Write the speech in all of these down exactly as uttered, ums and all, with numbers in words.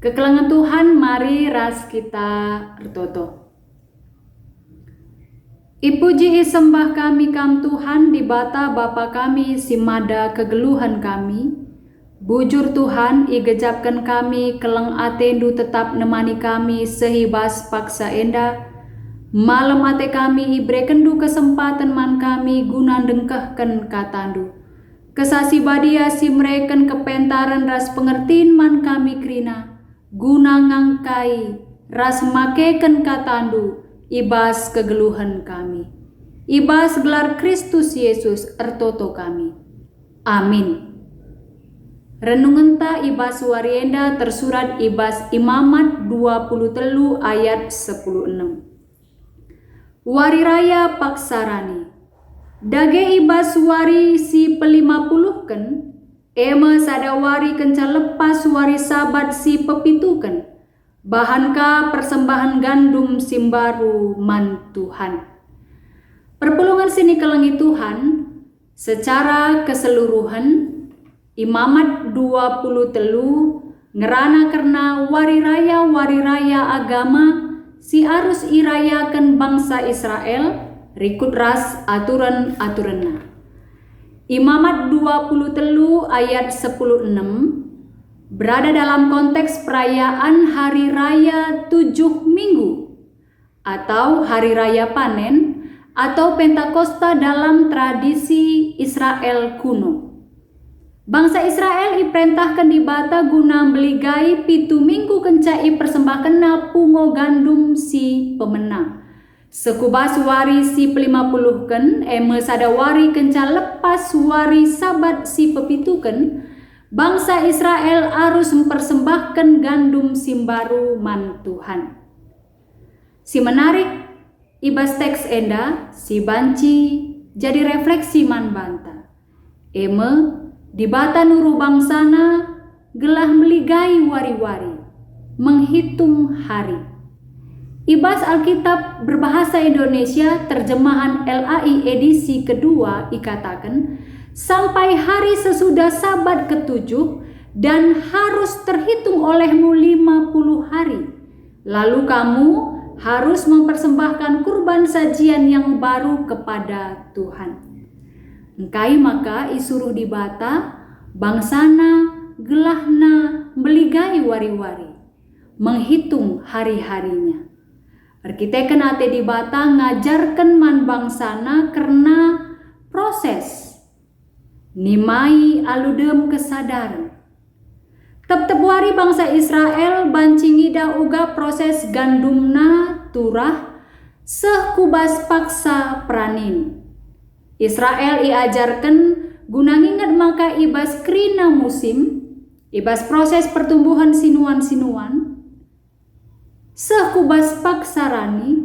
Kekelengen Tuhan, mari ras kita ertoto. Ipuji isembah kami Kam Tuhan, Dibata Bapa kami si mada kegeluhen kami. Bujur Tuhan, igejapken kami keleng ateNdu tetap nemani kami seh i bas paksa enda. Malem ate kami iberekenNdu kesempaten man kami guna ndengkehken kataNdu. Kesah Si Badia si mereken kepentaren ras pengertin man kami kerina, guna ngangkai ras makeken kataNdu i bas kegeluhen kami. I bas gelar Kristus Yesus ertoto kami. Amin. Renungenta i bas wari enda tersurat i bas Imamat dua puluh telu ayat sepuluh enem. Wari Raya Paksa Rani. Dage i bas wari si pelima puluhken, e me sada wari kenca lepas wari Sabat si pepituken, bahan ka persembahen gandum si mbaru man Tuhan. Perpulungen si nikelengi Tuhan, secara keseluruhen, Imamat dua puluh telu ngerana kerna wari raya-wari raya agama si arus irayaken bangsa Israel rikut ras aturen-aturenna. Imamat dua puluh telu ayat sepuluh enem berada dalam konteks perayaan Hari Raya Tujuh Minggu atau Hari Raya Panen atau Pentakosta dalam tradisi Israel kuno. Bangsa Israel iperentahken Dibata guna mbeligai pitu minggu kenca ipersembahkenna pungo gandum si pemena. Sekubas wari si pelima puluhken, e me sada wari kenca lepas wari Sabat si pepituken, bangsa Israel arus mpersembahken gandum si mbaru man Tuhan. Si menarik, i bas teks enda si banci jadi refleksi man banta, e me, Dibata nuruh bangsaNa gelah meligai wari-wari, menghitung hari. I bas Alkitab berbahasa Indonesia terjemahan L A I edisi kedua ikataken, sampai hari sesudah Sabat ketujuh dan harus terhitung olehmu lima puluh hari. Lalu kamu harus mempersembahkan kurban sajian yang baru kepada Tuhan. Engkai maka isuruh Dibata bangsaNa gelahna mbeligai wari-wari, menghitung hari-harinya. Erkiteken ate Dibata ngajarken man bangsaNa kerna proses, nimai alu dem kesadaren. Tep-tep wari bangsa Israel banci ngidah uga proses gandumna turah seh ku bas paksa peranin. Israel iajarken guna nginget maka i bas kerina musim, i bas proses pertumbuhen sinuan-sinuan, seh ku bas paksa rani,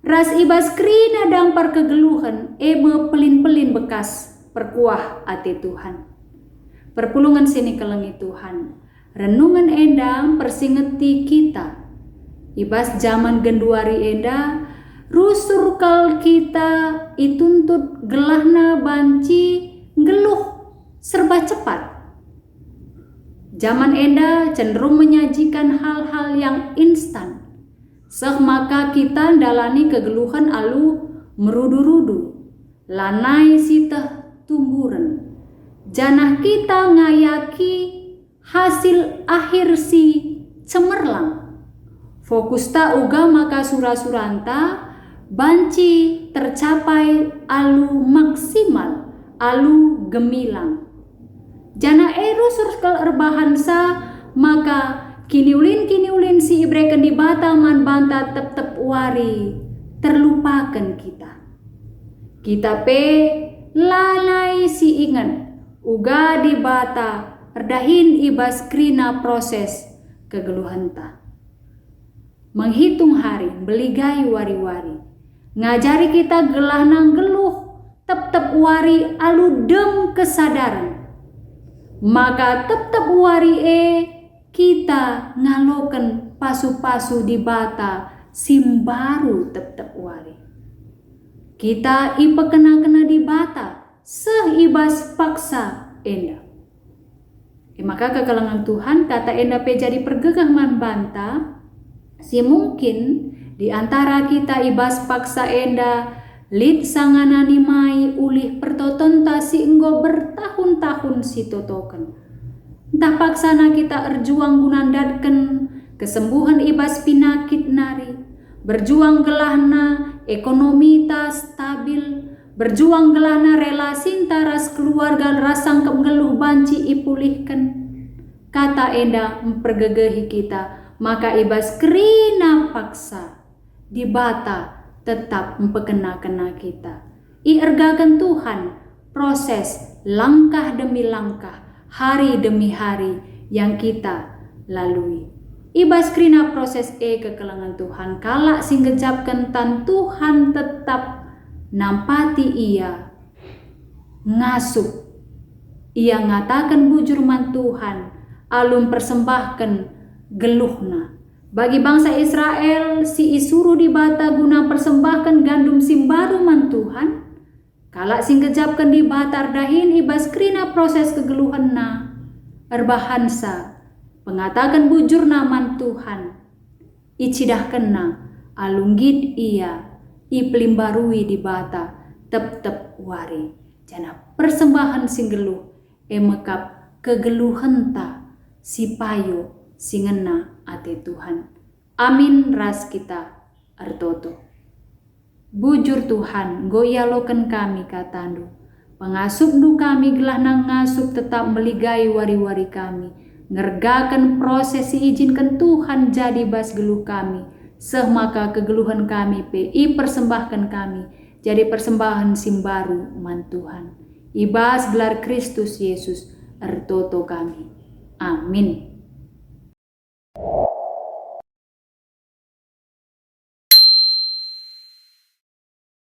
ras i bas kerina dampar kegeluhen, e me pelin-pelin bekas perkuah ate Tuhan. Perpulungen si nikelengi Tuhan, renungen enda mpersingeti kita. I bas jaman genduari enda, rusur kal kita ituntut gelahna banci nggeluh serba cepat. Jaman enda cenderung menyajikan hal-hal yang instan, seh maka kita ndalani kegeluhen alu merudu-rudu, lanai sieteh tumburen, janah kita ngayaki hasil akhir si cemerlang. Fokusta uga maka sura-suranta banci tercapai alu maksimal, alu gemilang. Janah e rusur kal erbahansa maka kiniulin-kiniulin si ibereken Dibata man banta tep-tep wari terlupaken kita. Kita pe lanai si inget uga Dibata erdahin i bas kerina proses kegeluhenta. Menghitung hari, mbeligai wari-wari, ngajari kita gelahna nggeluh tep-tep wari alu dem kesadaren. Maka tep-tep wari e kita ngaloken pasu-pasu Dibata si mbaru tep-tep wari. Kita ipekena-kena Dibata seh i bas paksa enda. Maka kekelengen Tuhan, kata enda pe jadi pergegeh man banta, si mungkin di antara kita i bas paksa enda lit sangana nimai ulih pertotonta si enggo bertahun-tahun sitotoken. Ntah paksana kita erjuang guna ndatken kesembuhen i bas pinakit nari, berjuang gelahna ekonomita stabil, berjuang gelahna relasinta ras keluarga ras sangkep nggeluh banci ipulihken. Kata enda mpergegehi kita, maka i bas kerina paksa Dibata tetap mpekena-kena kita. Iergaken Tuhan proses langkah demi langkah, hari demi hari yang kita lalui. I bas kerina proses e kekelengen Tuhan, kalak si nggejapken tan Tuhan tetap nampati ia ngasup. Ia ngataken bujur man Tuhan alu mpersembahken geluhna. Bagi bangsa Israel si isuruh Dibata guna mpersembahken gandum si mbaru man Tuhan, kalak si nggejapken Dibata erdahin i bas kerina proses kegeluhenna, erbahansa pengataken bujurna man Tuhan. Icidahkenna alu nggit ia ipelimbarui Dibata tep-tep wari, janah persembahen si nggeluh e mekap kegeluhenta si payo si ngena ate Tuhan. Amin ras kita ertoto. Bujur Tuhan, enggo ialoken kami kataNdu. PengasupNdu kami gelahna ngasup tetap meligai wari-wari kami, ngergaken proses si iijinken Tuhan jadi bas geluh kami, seh maka kegeluhen kami pe ipersembahken kami jadi persembahen si mbaru man Tuhan. I bas gelar Kristus Yesus ertoto kami. Amin.